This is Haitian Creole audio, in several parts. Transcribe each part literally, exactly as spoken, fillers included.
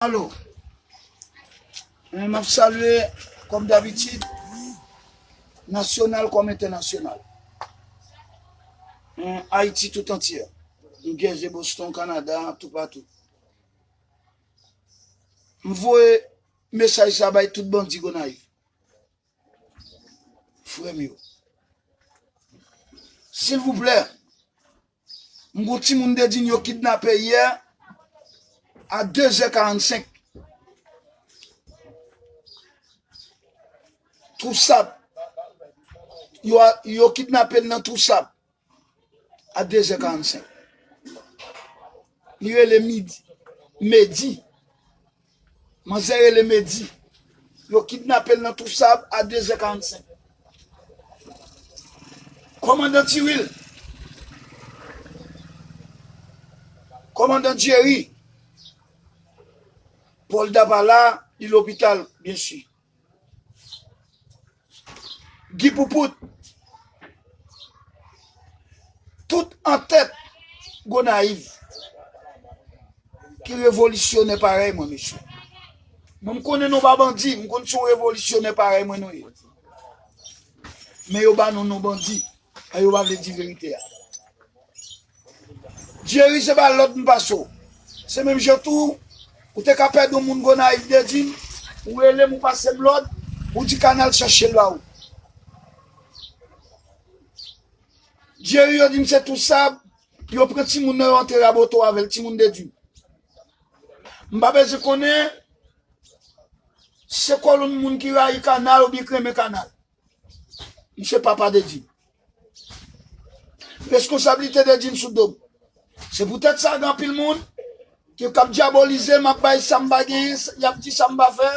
Alo. Eh, m ap salye, kòm dabitid, nasyonal kòm entènasyonal. Eh, Ayiti tout antyè. New Jersey, Boston, Kanada, toupatou. M voye mesaj sa bay tout bandi Gonayiv. Frè m yo. Silvouplè, m gon timoun Dedin yo kidnape yè a de zè karannsenk. Twou Sab. Yo, yo kidnape l nan Twou Sab a de zè karannsenk. Li rele midi, Medi. Manzè rele Medi. Yo kidnape l nan Twou Sab a de zè karannsenk. Kòmandan Tiwil, kòmandan Jerry, Paul Dapala, li lopital, byen si. Guy Poupout, tout antèt Gonayiv ki revolisyonè parèy mwen, mesye. Mwen, m konnen nou pa bandi, m konn se yon revolisyonè parèy mwen nou ye. Men yo ba nou non bandi, e yo pa vle di verite a. Jerry, se pa lòd m pase w. Se menm jan tou, ou te ka pèdi yon moun Gonayiv Dedin, ou rele m, ou pase m lòd, ou di kanal chache l ba ou. Jerry, yo di m se Twou Sab, yo pran timoun nan, yo antre Raboto avè l, timoun Dedin. M pa bezwen konnen se kolonn moun ki rayi kanal oubyen ki renmen kanal. M se papa Dedin. Reskonsablite Dedin sou do m. Se poutèt sa, gen anpil moun ki k ap dyabolize m, ap bay sa m pa genyen, y ap di sa m pa fè,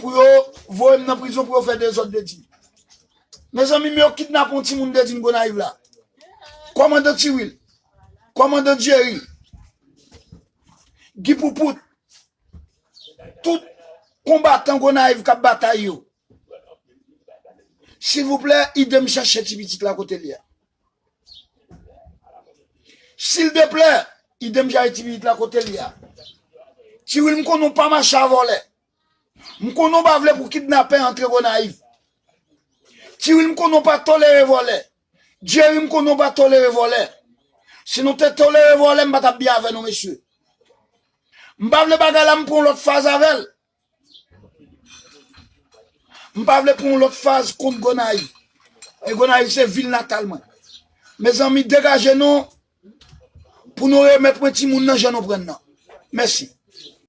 pou yo voye m nan prizon, pou yo fè dezòd Dedin. Mezanmi, men yo kidnape yon timoun Dedin Gonayiv la. Kòmandan Tiwil, kòmandan Jerry, Guy Poupout, tout konbatan Gonayiv k ap batay yo. Silvouplè, ede m chache ti pitit la kote l ye a. Sildeplè, ede m chache ti pitit la kote l ye a. Tiwil, m konnen w pa mache a vòlè. M konnen w pa vle pou kidnapè antre Gonayiv. Tiwil, m konnen w pa tolere vòlè. Jerry, m konnen w pa tolere vòlè. Si nou te tolere vòlè, m pa t ap byen avè nou, mesye. M pa vle bagay la, m pran yon lòt faz avè l. M pa vle pran yon lòt faz kont Gonayiv. E Gonayiv se vil natal mwen. Mezanmi, degaje nou pou nou remèt mwen timoun nan jan nou pran l nan. Mèsi.